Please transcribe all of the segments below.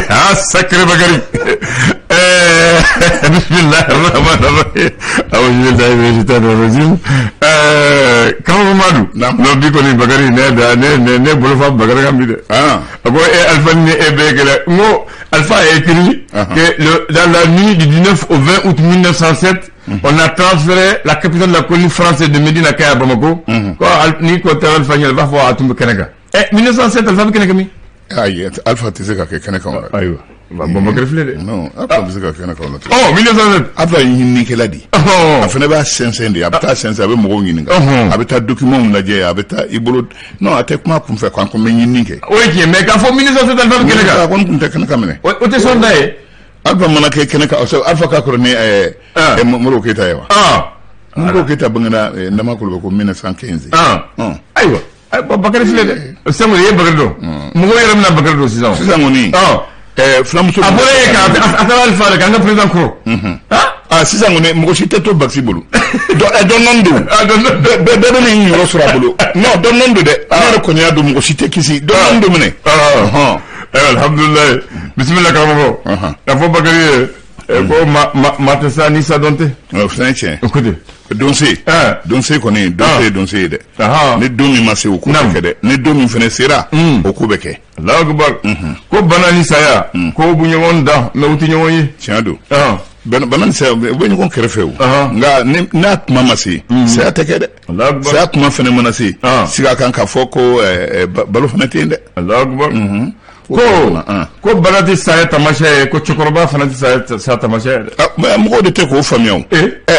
Ah, sacré Bakari. Bismillah ar-Rahman ar-Rahim. A'udhu billahi minash shaitani rajim. Karamɔgɔ Madu. Naam. Non, bi kɔni Bakari ne da ne ne ne bolo fa Bakari kan bi dɛ. Ah. A ko e Alpha ni e bɛɛ kɛlɛ. N ko Alpha a écrit que dans la nuit du 19 au 20 août 1907, on a transféré la capitale de la colonie française de Médina Kaya à Bamako. Ko ni ko taara Alpha ɲɛ, b'a fɔ a tun bɛ kɛnɛ kan. 1907, Alpha bɛ kɛnɛ kan min? Ayi, Alpha tɛ se ka kɛ kɛnɛ kan o la. Ayiwa, bon, Bakari filɛ dɛ. Non, Alpha bɛ se ka kɛnɛ kan o la. Ɔ, 1907. Alpha ye ɲininikɛla de ye. A fana b'a sɛnsɛn de, a bɛ taa sɛnsɛn, a bɛ mɔgɔw ɲininka. A bɛ taa documentw lajɛ, a bɛ taa i bolo, non, a tɛ kuma kunfɛ quoi, an ko n bɛ ɲinini kɛ. O ye tiɲɛ, mais k'a fɔ 1907, Alpha bɛ kɛnɛ kan. A kɔni tun tɛ kɛnɛ kan minɛ. O tɛ sɔn da ye. Alpha mana kɛ kɛnɛ kan, Alpha ka kɔrɔ ni Modibo Keyita ye wa? Modibo Keyita bangera Ndamakolo ko 1915. Ayiwa. Bakari filɛ dɛ. Sɛngo, i ye Bakari dɔn. Mɔgɔw yɛrɛ bɛna Bakari dɔn sisan. Sisan kɔni. Filamuso. A bɔra yen ka a taara Alpha de k'an ka président kɔrɔ. Ah, sisan kɔni mɔgɔ si tɛ to Bakisi bolo. Dɔn don. Bɛɛ bɛ nin yɔrɔ sɔrɔ a bolo. Non, dɔn don dɛ. Ne yɛrɛ kɔni y'a dɔn, mɔgɔ si tɛ kisi. Dɔn don minɛ. Alhamdulilayi. Bisimila karamɔgɔ. A fɔ Bakari ye ko ma ma tɛ sa ni sa dɔn tɛ. O fana ye tiɲɛ. O ko ten. Donse. Donse kɔni, donse ye donse ye dɛ. Ni don min ma se, o ko bɛ kɛ dɛ. Ni don min fana sera, o ko bɛ kɛ. Allahu akbar. Ko bana ni saya, ko bu ɲɔgɔn dan, mais u tɛ ɲɔgɔn ye. Tiɲɛ don. Bana ni saya, u bɛ ɲɔgɔn kɛrɛfɛ o. Nka n'a kuma ma se, saya tɛ kɛ dɛ. Saya kuma fana mana se, siga kan k'a fɔ ko balo fana tɛ yen dɛ. Allahu akbar. Ko bana tɛ saya tamasiyɛn ye, ko cɛkɔrɔba fana tɛ saya tamasiyɛn ye dɛ. Mɔgɔw de tɛ k'o faamuya o.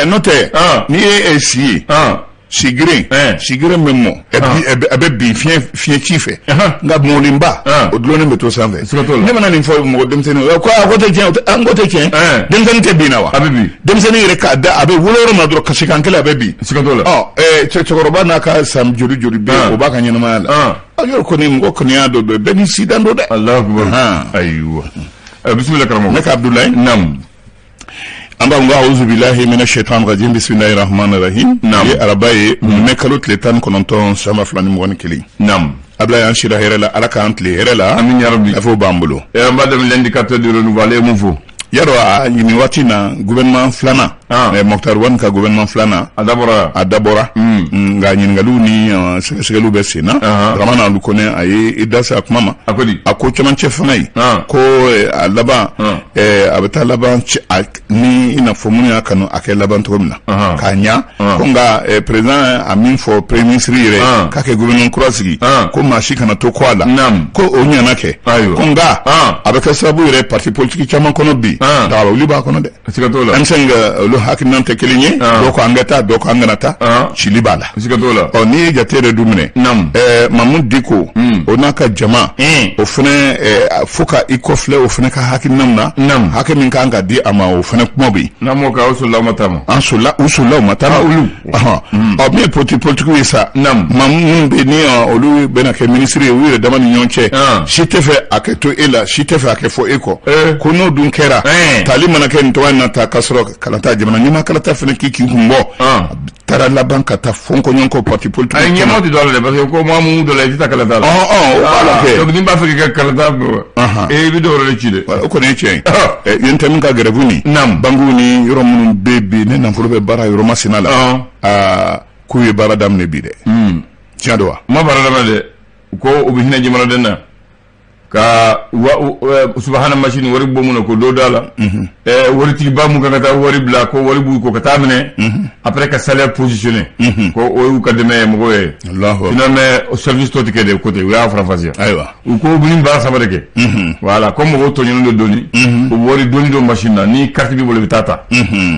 N'o tɛ, n'i ye si ye, sigiren, sigiren bɛ mɔ, a bɛ bin fiɲɛ ci fɛ, nka mɔlenba, o dulonnen bɛ to sanfɛ. Ne mana nin fɔ mɔgɔ denmisɛnnin, ko a ko tɛ tiɲɛ, an ko tɛ tiɲɛ. Denmisɛnnin tɛ bin na wa? A bɛ bin. Denmisɛnnin yɛrɛ k'a da, a bɛ wolo yɔrɔ min na dɔrɔn, kasikan kelen, a bɛ bin. Siga t'o la. Ɔ, cɛkɔrɔba n'a ka san joli joli bɛ yen, o b'a ka ɲɛnamaya la. Yɔrɔ kɔni, mɔgɔ kɔni y'a dɔn, bɛɛ ni sidan don dɛ. Allahu akbar. Ayiwa, bisimila karamɔgɔ. Ne ka Abudulayi. Naamu. An b'a ko a'udhu billahi minash shaitanir rajim, bismillahir rahmanir rahim. Naam. Ye araba ye, mai kalo tile 19, san 2021. Naam. Abulayi, an sira hɛrɛ la, Ala k'an tile hɛrɛ la. Amin ya rabbi. Gafew b'an bolo. An b'a daminɛ l'indicateur du renouveau, ale ye mun fɔ? Yarɔ, a nin waati na, gouvernement filanan, Moctar Ouane ka gouvernement filanan, a dabɔra. A dabɔra, nka ɲininkaliw ni sɛgɛsɛgɛliw bɛ sen na. Dramane Alu Kone, a ye i da se a kuma ma. A ko di? A ko cɛmancɛ fanga ye ko a laban, a bɛ taa laban ni i n'a fɔ minnu y'a kanu a kɛ laban cogo min na k'a ɲa. Ko nka président a min fɔ, premier ministre yɛrɛ k'a kɛ gouvernement kura sigi, ko maa si kana to kɔ a la, ko o ɲana kɛ. Ko nka a bɛ kɛ sababu yɛrɛ parti politique caman kɔnɔ bi, dagaba wuli b'a kɔnɔ dɛ. Siga t'o la. M5, olu hakilina tɛ kelen ye. Dɔw ko an ka taa, dɔw ko an kana taa. Cili b'a la. Siga t'o la. Ɔ, n'i ye jate yɛrɛ du minɛ, Mamudu Diko, o n'a ka jama, o fana fo ka i kɔfilɛ, o fana ka hakilinaw na, hakɛ min kan ka di a ma, o fana kuma bɛ yen. N'an m'o kɛ, aw solila, aw ma taa ma. An solila, u solila, u ma taa ma olu. Ɔ, min ye politique ye sa, maa minnu bɛ ni olu bɛna kɛ minisiri ye, u yɛrɛ dama ni ɲɔgɔn cɛ, si tɛ fɛ a kɛ to e la, si tɛ fɛ a kɛ fɔ e kɔ. Ko n'o dun kɛra, tali mana kɛ nin tɔgɔ in na ta, k'a sɔrɔ kalata, jamana ɲɛmaa kalata fana k'i kun bɔ, taara laban ka taa fɔn kɔɲɔgɔn parti politique. Ayi, ɲɛmaa tɛ don a la dɛ, parce que ko maa mun dɔ la, i tɛ taa kalata la. Ɔ ɔ, o b'a la kɛ. Donc n'i b'a fɛ k'i ka kalata, i bɛ dɔw yɛrɛ de ci dɛ. O kɔni ye tiɲɛ ye. Yen tɛ min ka grève nin. Banques ni yɔrɔ minnu bɛ bi, ne nafolo bɛ baara yɔrɔ masina la. Aa, k'u ye baara daminɛ bi dɛ. Tiɲɛ don wa? U ma baara daminɛ dɛ. Ko u bɛ hinɛ jamanaden na ka subahana machine wari bɔ mun na, ko dɔ da la, waritigiba mun kan ka taa wari bila, ko wari b'u ko ka taa minɛ, après ka salaire positionné, ko o y'u ka dɛmɛ ye mɔgɔw ye. Finalement, service tɔ tɛ kɛ de côté, u y'a faranfasiya. U ko u bɛ nin baara saba de kɛ. Voilà, comme mɔgɔw tɔɲɔnen don dɔɔni, u bɛ wari dɔɔni don machine na, ni carte b'i bolo, i bɛ taa ta.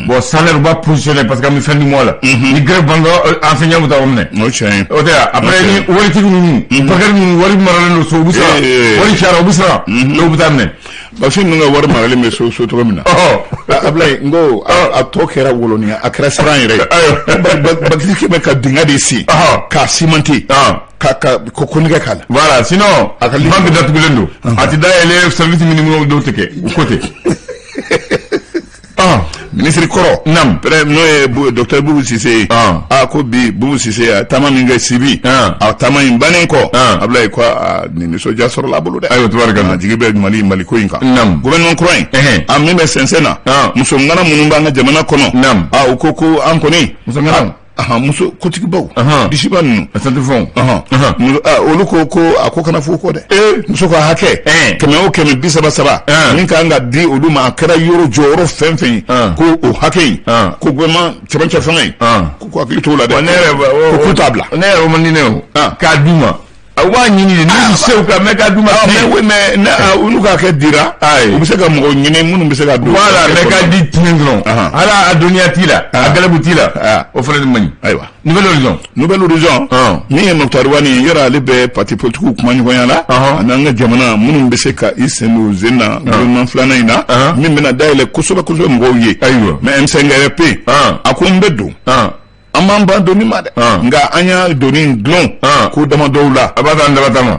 Bon, salaire u b'a positionné parce que an bɛ fin du mois la, ni grève ban dɔrɔn, enseignant bɛ taa o minɛ. O tiɲɛ ye. O tɛ wa? Après, ni waritigi ninnu, bancaire ninnu, wari maralen don so, u bɛ sara, wari cayara, u bɛ sara, dɔw bɛ taa minɛ. Parce que ninnu ka wari maralen bɛ so cogo min na. Abulayi, n ko a tɔ kɛra woloniya, a kɛra siran yɛrɛ ye. Bakisi kɛmɛ ka dingɛ de sen k'a cimenter, ka ko kɔnikɛ k'a la. Voilà, sinon a ka banque datugulen don, a tɛ dayɛlɛ, service minimum dɔw tɛ kɛ, u ko ten. Minisiri kɔrɔ. Naamu. N'o ye docteur Bubu Sise ye. Aa ko bi Bubu Sise a taama min kɛ Sibi. A taama in bannen kɔ. Abulayi ko nin nisɔndiya sɔrɔla a bolo dɛ. Ayiwa tubaarikala. A jigi bɛ Mali Mali ko in kan. Naamu. Gouvernement kura in. A min bɛ sɛnsɛn na. Muso ŋana minnu b'an ka jamana kɔnɔ. Naamu. Aa u ko ko an kɔni. Muso ŋanaw. Muso kotigibaw disiba ninnu fɛnw olu ko ko a ko kana fɔ kɔ dɛ muso ka hakɛ 100 o 133 min ka kan ka di olu ma a kɛra yɔrɔ jɔyɔrɔ fɛn fɛn ye ko o hakɛ in ko gouvernement cɛmancɛ fanga in ko hakili t'o la dɛ ko k'u t'a bila ne yɛrɛ o man di ne o k'a d'u ma u b'a ɲini de n'u se u ka mais k'a d'u ma mais mais olu ka hakɛ dira u bɛ se ka mɔgɔ ɲini minnu bɛ se ka don voilà mais k'a di tiɲɛ dɔrɔn hali a dɔnniya t'i la a galabu t'i la o fana de man ɲi ayiwa Nouvel Horizon Nouvel Horizon min ye Moctar Ouane ye yɔrɔ ale bɛ parti politique kumaɲɔgɔnya la ani an ka jamana minnu bɛ se ka i sen don sen na gouvernement filanan in na min bɛna dayɛlɛ kosɛbɛ kosɛbɛ mɔgɔw ye ayiwa mais M5RFP a ko n bɛ don an b'an ban doni ma dɛ nka an y'a doni dulon ko damadɔw la a b'a ta an daba ta ma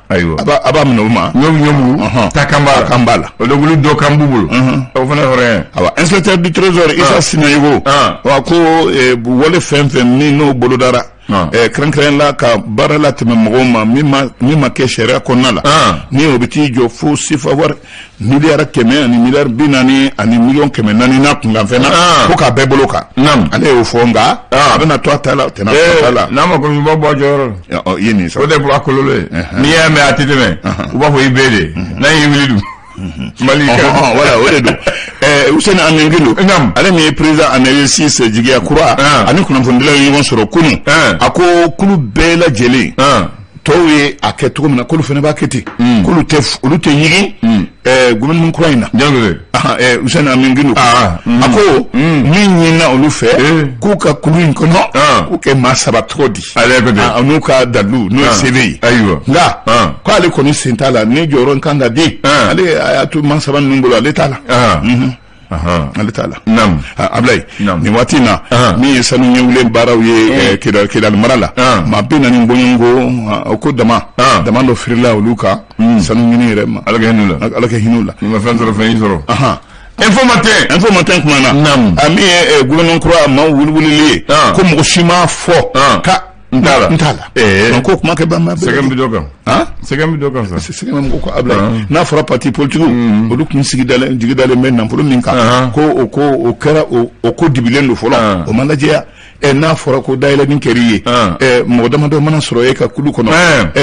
ayiwa a b'a minɛ o ma ɲɔ ɲɔmugu ta kan b'a la kan b'a la o donc olu dɔ kan b'u bolo o fana hɔrɔnya awa inspecteur du trésor Issa Sinayogo wa ko wale fɛn fɛn min n'o bolodara kɛrɛnkɛrɛn la ka baara latɛmɛ mɔgɔw ma min ma kɛ sariya kɔnɔna la ni o bɛ t'i jɔ fo sefa wari 100 ani 40 miliyari ani 400 miliyɔn n'a kunkanfɛn na ko k'a bɛɛ bolo kan ale y'o fɔ nka a bɛna to a ta la tɛna to a ta la n'a ma ko u b'a bɔ a jɔyɔrɔ la i ye nin sɔrɔ o de a kɔlɔlɔ ye n'i y'a mɛn a tɛ tɛmɛ u b'a fɔ i bɛɛ de n'a y'i wuli dun Mali voilà o de don Useni Amiyɔn Gindo ale min ye président en exercice jigiya kura ani kunnafonidilaw ye ɲɔgɔn sɔrɔ kunun a ko kulu bɛɛ lajɛlen tɔw ye a kɛ cogo min na k'olu fana b'a kɛ ten k'olu tɛ olu tɛ ɲigin gouvernement kura in na Useni Amiyɔn Gindo a ko min ɲinina olu fɛ k'u ka kulu in kɔnɔ k'u kɛ maa saba tɔgɔ di n'u ka dalilu n'o ye CV ye nka k'ale kɔni sen t'a la ni jɔyɔrɔ kan ka di ale a y'a to maa saba ninnu bolo ale t'a la ale t'a la Ablaye nin waati in na min ye sanu ɲɛwulen baaraw ye Kidali mara la maa 40 bɔɲɔgɔnko o ko dama dama dɔ firila olu kan sanu ɲini yɛrɛ ma Ala ka hinɛ u la Ala ka hinɛ u la ni ma fɛn sɔrɔ fɛn y'i sɔrɔ Info Matin Info Matin kuma na a min ye gouvernement kura maaw wuliwulili ye ko mɔgɔ si m'a fɔ ka n t'a la n t'a la donc ko kuma kɛ ban sɛgɛn bɛ dɔ kan sɛgɛn bɛ dɔ kan sa sɛgɛn bɛ mɔgɔ kan Ablaye n'a fɔra parti politique olu tun sigi dalen jigi dalen bɛ nafolo min kan ko o ko o kɛra o ko dibilen don fɔlɔ o ma lajɛya n'a fɔra ko dayɛlɛni kɛr'i ye mɔgɔ damadɔ mana sɔrɔ e ka kulu kɔnɔ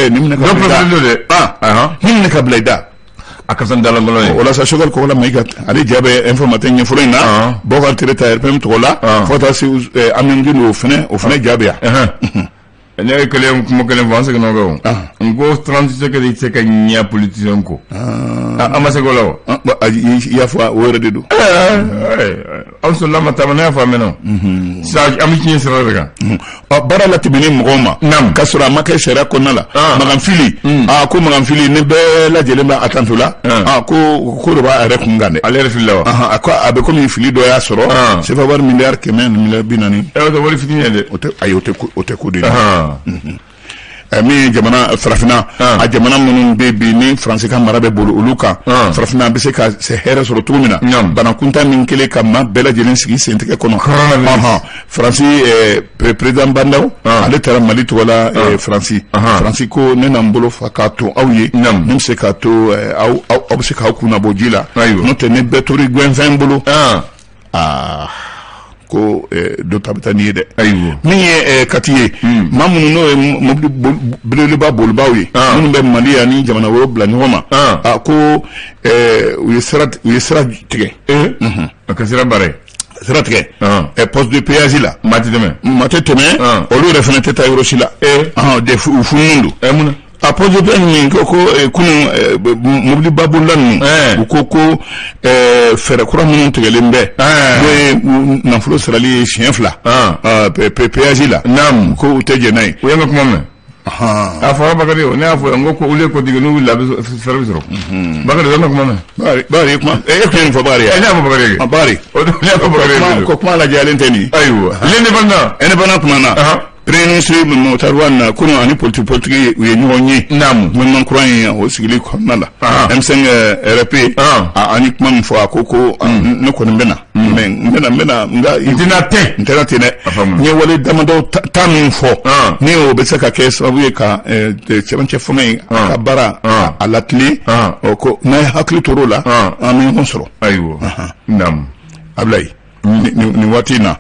nin minɛ ka bila i da nin minɛ ka bila i da a ka fisa dalankolon ye o la sa Choguel Kokalla Maïga ale ja bɛ Info Matin ɲɛfɔlɔ in na Bɔkari Tereta RPM tɔgɔ la fo ka taa se Amiyɔn Gindo o fana ja bɛ yan ne ye kelen kuma kelen fɔ an seginna o kan o n ko transition kɛ tɛ se ka ɲɛ politicien kɔ an ma se k'o la o i y'a fɔ o yɛrɛ de don an sɔrɔla ma taama ne y'a fɔ a mɛnna sisan an bɛ tiɲɛ sira de kan ɔ baara latɛmɛni mɔgɔw ma ka sɔrɔ a ma kɛ sariya kɔnɔna la Makan Fili aa ko Makan Fili ni bɛɛ lajɛlen bɛ a tanto la aa ko ko dɔ b'a yɛrɛ kun kan dɛ ale yɛrɛ filila wa a ko a bɛ komi fili dɔ y'a sɔrɔ sefa wari 100 miliyari ni 40 miliyari. O tɛ wari fitinin ye dɛ. O tɛ ayi o tɛ ko de ye. Min ye jamana farafinna a jamana minnu bɛ bi ni Faransi ka mara bɛ bolo olu kan, farafinna bɛ se ka hɛrɛ sɔrɔ cogo min na, bana kuntan min kɛlen ka maa bɛɛ lajɛlen sigi sentigɛ kɔnɔ, Faransi président Bah N'Daw ale taara Mali tɔgɔ la Faransi Faransi ko ne na n bolo fa k'a to aw ye ne bɛ se k'a to aw aw bɛ se k'aw kun bɔ ji la, n'o tɛ ni bɛɛ tora gɛnfɛn bolo aa ko dɔ ta bɛ taa n'i ye dɛ. Ayiwa min ye Kati ye maa minnu n'o ye mobili belebeleba bolibaaw ye minnu bɛ Mali ani jamana wɛrɛw bila ɲɔgɔn ma a ko u ye sira tigɛ. A ka sira baara ye. Sira tigɛ poste de péage la. Maa tɛ tɛmɛ. Maa tɛ tɛmɛ olu yɛrɛ fana tɛ taa yɔrɔ si la. U fununen don. Mun na. A poste de péage min ko kunun mobiliba bolila ninnu u ko ko fɛɛrɛ kura minnu tigɛlen bɛ n'o ye nafolo sarali ye siɲɛ fila péage la. Naamu. Ko u tɛ jɛn n'a ye. U y'an ka kuma mɛn. A fɔra Bakari o ne y'a fɔ n ko olu ye kotigi n'u wulila a bɛ fɛrɛ bɛ sɔrɔ. Bakari o y'an ka kuma mɛn. Bakari Bakari kuma e tun ye nin fɔ Bakari ye. Ne y'a fɔ Bakari ye. Bakari. Ne y'a fɔ Bakari ye. Ko kuma lajɛlen tɛ nin ye. Ayiwa l'indépendant. Indépendant kuma na. Premier ministre Moctar Ouane kunun ani politique politique u ye ɲɔgɔn ye. Naamu. Gouvernement kura in o sigili kɔnɔna la. M5 RP. A ni kuma min fɔ, a ko ne kɔni bɛ na. Mais n bɛ na nka. N tɛna ten. N tɛna ten dɛ. N ye wale damadɔ ta min fɔ. Ni o bɛ se ka kɛ sababu ye ka cɛmancɛ fanga in a ka baara a latilen. Ɔ ko n'a ye hakili tor'o la, an bɛ ɲɔgɔn sɔrɔ. Ayiwa. Naamu. Abulayi, nin waati in na,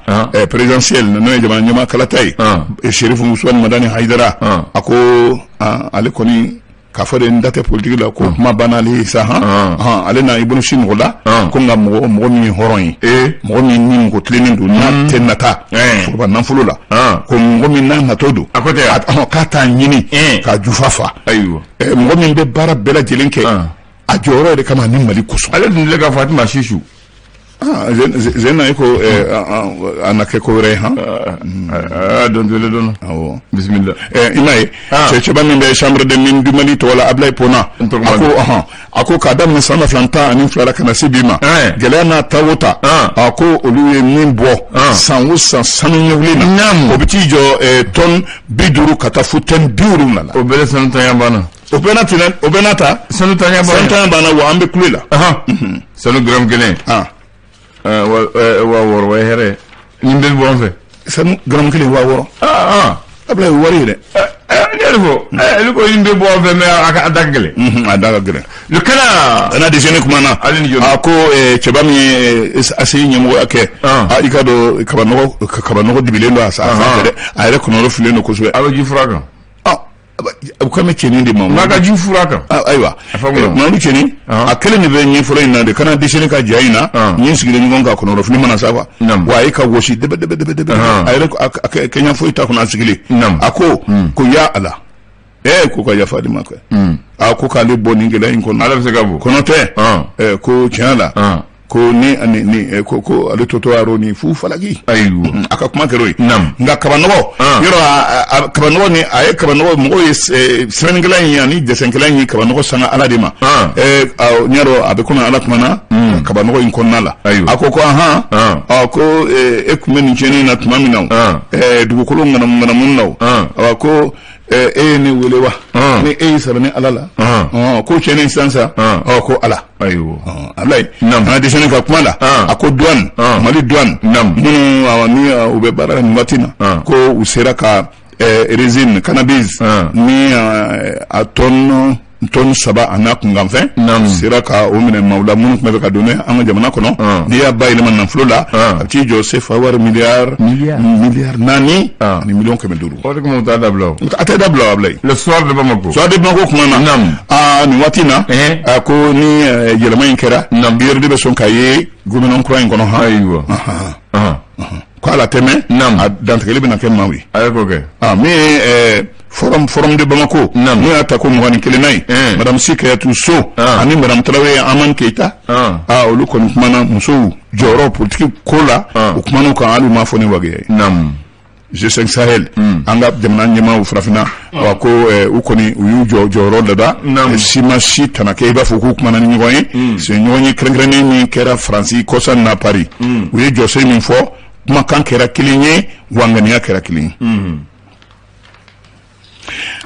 présidentielle, n'o ye jamana ɲɛmaa kalata ye, Chérif Ousmane Madani Haidara, a ko ale kɔni k'a fɔ de n da tɛ politique la, ko kuma banna ale ye sa. Han han, ale na i bolo si mɔgɔ la, ko nka mɔgɔ mɔgɔ min ye hɔrɔn ye, mɔgɔ min ni mɔgɔ tilennen don, n'a tɛ nata foroba nafolo la, ko mɔgɔ min n'a natɔ don, a ko tɛ, k'a t'a ɲini ka jufa fa, ayiwa, mɔgɔ min bɛ baara bɛɛ lajɛlen kɛ a jɔyɔrɔ yɛrɛ kama ni Mali kosɔn. Ale dun ka Fatima Sisu. Zena, i ko a na kɛ ko wɛrɛ ye han. Aa, don tele dɔn. Awɔ. Bisimila. I m'a ye, cɛba min bɛ Chambre des mines du Mali tɔgɔ la, Ablaye Pona, a ko ɔhɔn, a ko k'a daminɛ san 2012 la ka na se bi ma, gɛlɛya n'a ta o ta, a ko olu ye min bɔ san o san sanu ɲɛwuli na, o bɛ t'i jɔ tonne 50 ka taa fo tonne 70 la. O bɛɛ sanu tanya banna. O bɛɛ n'a tɛnɛ, o bɛɛ n'a ta. Sanu tanya banna. Sanu tanya banna wa, an bɛ kule la. Sanu gramme kelen. 6000, o ye hɛrɛ nin bɛɛ bɛ bɔ an fɛ. Sanu gramme kelen 6000. Ablaye, o wari ye dɛ. Ne yɛrɛ fɔ olu ko nin bɛ bɔ an fɛ, mais a da ka gɛlɛn. A da ka gɛlɛn. Le Canard. Canard déchaîné kuma na. Ale ni jɔn. A ko cɛba min ye ACI ɲɛmɔgɔya kɛ. I ka dɔn kabanɔgɔ dibilen don a sanfɛ dɛ, a yɛrɛ kɔnɔrɔ filen don kosɛbɛ. A bɛ ji fura kan. U kan bɛ cɛnin de ma. N'a ka ji fura kan. Ayiwa, Mamadu Cɛnin, a kelen de bɛ ɲɛfɔlɔ in na de. Canard déchaîné ka ja in na, nin sigilen ɲɔgɔn kan, kɔnɔrɔ fili mana sa quoi. Wa a ye ka wɔsi dɛbɛ dɛbɛ dɛbɛ dɛbɛ, a yɛrɛ kɛɲɛ foyi t'a kɔnɔ, a sigilen. A ko ya Ala, ko ka yafa di ma kɛ. A ko k'ale bɔ nin gɛlɛya in kɔnɔ. Ala bɛ se ka bɔ. Kɔnɔ tɛ, ko tiɲɛ la, ko ni ni ko ale tɔtɔ y'a ni fu falaki. Ayiwa. A ka kuma kɛra o ye. Nka kabanɔgɔ yɔrɔ, kabanɔgɔ ni a ye kabanɔgɔ, mɔgɔw ye sɛbɛnnikɛla in ani dɛsɛnkɛla in ye kabanɔgɔ sanga Ala de ma. N y'a dɔn a bɛ komi Ala kumana kabanɔgɔ in kɔnɔna la. A ko ahan, ko e tun bɛ nin tiɲɛni na tuma min na, dugukolo ŋanamu ŋanamu na o, ko e ye ne wele wa? Ni e y'i sara ni Ala la, ko tiɲɛni sisan sa, ko Ala. Ayiwa. Ablaye, an déchaîné ka kuma la, a ko douane, Mali douane minnu ni u bɛ baara la nin waati na, ko u sera ka résine cannabis ni a tonne 3 a n'a kunkanfɛn sera ka o minɛ maaw la minnu tun bɛ ka don an ka jamana kɔnɔ. N'i y'a bayɛlɛma nafolo la, a bɛ t'i jɔ CFA wari miliyari 4 ani miliyɔn 500. O de kama u t'a dabila o. A tɛ dabila, Ablaye. Le Soir de Bamako. Soir de Bamako kuma na. Aa, nin waati in na, a ko ni yɛlɛma in kɛra, URD bɛ sɔn ka ye gouvernement kura in kɔnɔ han. Ayiwa. Ko ala tɛmɛ, a dantigɛli bɛna kɛ maaw ye. A ye ko kɛ. Min ye forum de Bamako, n'o y'a ta ko 21nan ye, madame Sy Kayatou Sow ani madame Tarawele Amane Keita, olu kɔni kumana musow jɔyɔrɔ politique ko la. U kumana o kan, hali u m'a fɔ ni wagiya ye. G5 Sahel, an ka jamana ɲɛmaaw farafinna wa, ko u kɔni u y'u jɔ jɔyɔrɔ dada, si ma si tana kɛ i b'a fɔ k'u kumana ni ɲɔgɔn ye. C'est ɲɔgɔn ye kɛrɛnkɛrɛnnen min kɛra Faransi kɔsa na Paris. U ye jɔsen min fɔ, kumakan kɛra kelen ye wa, ŋaniya kɛra kelen ye.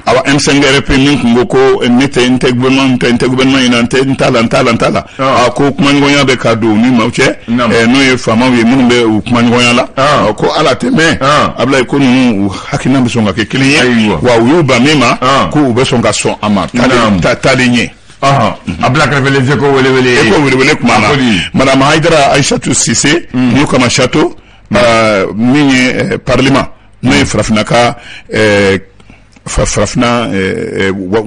Awa, M5 RP min tun ko ko ne tɛ, n tɛ gouvernement, n tɛ gouvernement in na, n tɛ, n t'a la, n t'a la, n t'a la, a ko kumaɲɔgɔnya bɛ ka don u ni maaw cɛ, n'o ye faamaw ye minnu bɛ u kumaɲɔgɔnya la, ko ala tɛ mɛn, Abulayi, ko ninnu u hakilina bɛ sɔn ka kɛ kelen ye wa, u y'u ban min ma, ko u bɛ sɔn ka sɔn a ma taalen ɲɛ. A bila kɛrɛfɛ, Les Échos welewele. Échos welewele kuma na, madame Haidara Aïssatou Cissé n'u kama Château, min ye parlement, n'o ye farafinna ka farafinna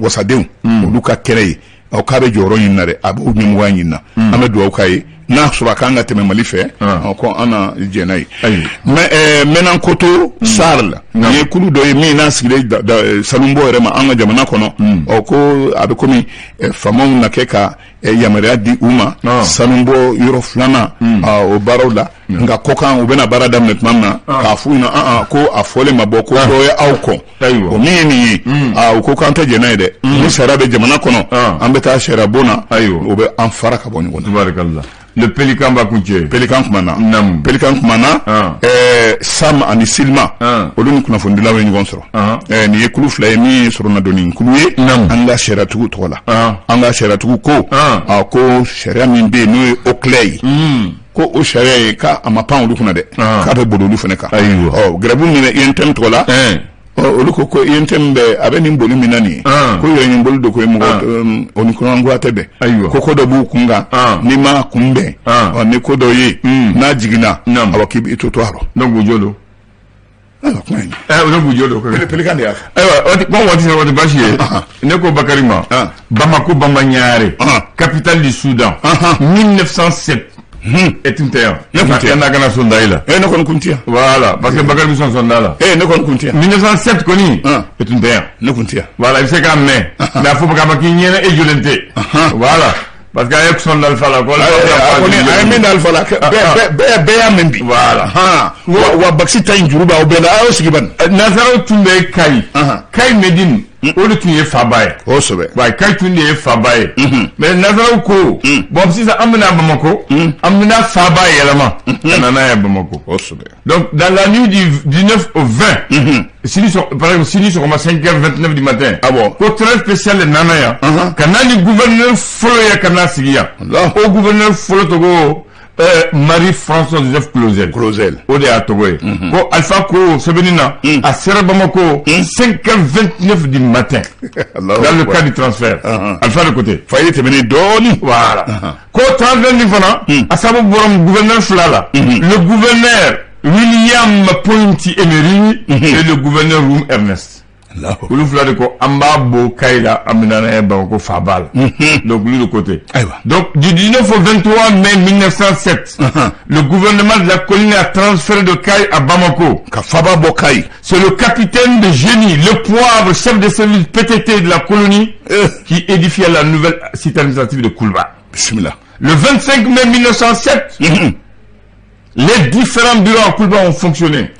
wasadenw olu ka kɛnɛ ye, aw k'a bɛ jɔyɔrɔ ɲini na dɛ, a b'o ɲɛmɔgɔya ɲini na. An bɛ dugawu k'a ye, n'a sɔrɔ a kan ka tɛmɛ Mali fɛ, ko an na jɛn n'a ye. Mais Menankoto SARL, nin ye kulu dɔ ye min n'a sigilen sanubɔ yɛrɛ ma an ka jamana kɔnɔ. Ɔ, ko a bɛ komi faamaw na kɛ ka yamaruya di u ma sanubɔ yɔrɔ filanan o baaraw la, nka kɔkan u bɛna baara daminɛ tuma min na, k'a f'u ɲɛna ko a fɔlen ma bɔ ko dɔ ye aw kɔn. O min ye nin ye, u ko k'an tɛ jɛn n'a ye dɛ. Ni sariya bɛ jamana kɔnɔ, an bɛ taa sariya bon na, o bɛ an fara ka bɔ ɲɔgɔn na. Le Pélican b'a kuncɛ. Pélican kumana. Naamu. Pélican kumana. Sam ani Silima. Olu ni kunnafonidilaw ye ɲɔgɔn sɔrɔ. Nin ye kulu fila ye min ye soronadonni kulu ye. Naamu. An ka sariyatigiw tɔgɔ la. An ka sariyatigiw ko. Ko sariya min bɛ yen n'o ye OCLEI ye. Ko o sariya ye k'a ma pan olu kunna dɛ. K'a bɛ boli olu fana kan. Ayiwa. Ɔ grève min bɛ UNTM tɔgɔ la. Olu ko ko UNTM bɛ a bɛ nin boli min na nin ye, ko yɛrɛ boli don ko ye mɔgɔ o ni kɔnɔngoya tɛ bɛn. Ayiwa. Ko ko dɔ b'u kun kan n'i ma kunbɛn, ni ko dɔ ye n'a jiginna, awa k'i to a rɔ. Donc u jo don. Ayiwa, kuma in. Donc u jo don. Pélican de y'a fɔ. Ayiwa, waati ko waati sera, waati baasi ye. Ne ko Bakari ma. Bamako, Bamba Ɲare. Capitale du Soudan. 1907. E tun tɛ yan. Ne tun tɛ yan. N'a kana sɔn da i la. Ne kɔni kun tɛ yan. Voilà, parce que Bakari bɛ sɔn sɔn da la. Ne kɔni kun tɛ yan. 1907 kɔni. E tun tɛ yan. Ne kun tɛ yan. Voilà, i bɛ se k'a mɛn. Mais a fɔ k'a ma k'i ɲɛna e jɔlen tɛ. Voilà. Parce que a ye sɔn da Alifa la. Ko a kɔni a ye min da Alifa la, bɛɛ y'a mɛn bi. Voilà. Wa bakisi ta in juru b'aw bɛɛ la, a y'aw sigi bani. Nansaraw tun bɛ Kayi. Kayi Medine. O de tun ye faaba ye. Kosɛbɛ. Wa Kayi tun de ye faaba ye. Mais nansaraw ko. Bon, sisan an bɛna Bamakɔ. An bɛna faaba yɛlɛma. Ka na n'a ye Bamakɔ. Kosɛbɛ. Donc dans la nuit du 19 au 20. Sini, par exemple, sini sɔgɔma 5h29 du matin. Ah bon. Ko train spécial de nana yan. Ka na ni gouverneur fɔlɔ ye ka na sigi yan. O gouverneur fɔlɔ tɔgɔ Marie-François Joseph Clausel. Clausel. O de y'a tɔgɔ ye. Ko Alpha ko sɛbɛnni na. A sera Bamako 5h29 du matin. Dans le cadre du transfert. Alpha de côté. Fayi tɛmɛnen dɔɔnin. Voilà. Ko transfert nin fana. A sababu bɔra gouverneur fila la. Le gouverneur William Pointy Emery et le gouverneur Roume Ernest. Olu fila de ko an b'a bɔ Kayi la, an bɛ na n'a ye Bamakɔ faaba la. Donc olu de côté. Ayiwa. Donc du 19 au 23 mai 1907, le gouvernement de la colonie a transféré de Kayi à Bamako. Ka faaba bɔ Kayi. C'est le capitaine de génie, le poivre, chef de service PTT de la colonie, qui édifia la nouvelle cité administrative de Koulouba. Bismillah. Le 25 mai 1907, les différents bureaux à Koulouba ont fonctionné.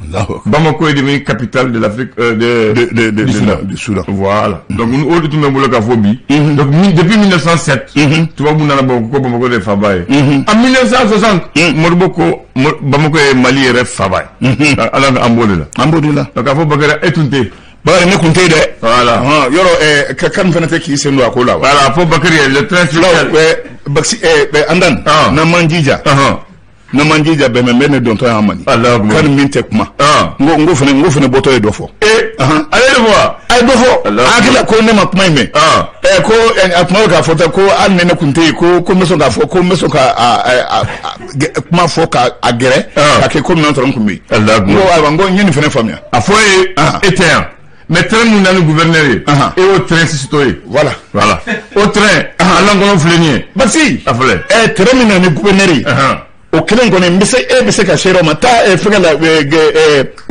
Bamako est devenu capitale de l'Afrique du Soudan. Du Soudan. Voilà. Donc, nous, au tun bɛ bolo k'a fɔ bi. Donc, depuis 1907, tubabu nana Bamako ko Bamako de ye faaba ye. En 1960, Modibo ko Bamako ye Mali yɛrɛ faaba ye. Ala an b'o de la. An b'o de la. Donc, k'a fɔ Bakari e tun tɛ yen. Bakari ne kun tɛ yen dɛ. Voilà. Yɔrɔ kan fana tɛ k'i sen don a ko la wa. Voilà, fɔ Bakari le train spécial. Bakisi Andan. N'an m'an jija. N'an m'an jija bɛnbɛn bɛ ne dontɔ y'an mali. Kan min tɛ kuma. N ko fana n ko fana bɔtɔ ye dɔ fɔ. Ale de fɔ. A ye dɔ fɔ. A hakili la ko ne ma kuma in mɛn. Ko a kuma bɛ k'a fɔ tan ko hali ni ne kun tɛ yen ko ko n bɛ sɔn k'a fɔ ko n bɛ sɔn ka kuma fɔ k'a gɛrɛ. Ka kɛ komi n'a sɔrɔ n kun bɛ yen. N ko ayiwa n ko n ye nin fana faamuya. A fɔ ye e tɛ yan. Mais train mun nana ni gouverneur ye. E y'o train sisitɔ ye. Voilà. Voilà. O train a lankolon filɛ nin ye. Basi. A filɛ. Train min nana ni gouverneur ye. O kelen kɔni n bɛ se e bɛ se ka se yɔrɔ ma taa fɛngɛ la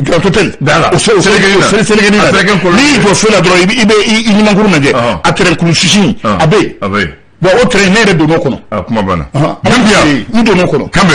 Grand Hôtel. Da la. O selekeni na. N'i y'i jɔ feu la dɔrɔn i bɛ i ɲumankuru lajɛ. A train kulu sisi a bɛ yen. A bɛ yen. Bon, o train ne yɛrɛ donn'o kɔnɔ. A kuma banna. Gambiya. N donn'o kɔnɔ. Kanbɛ.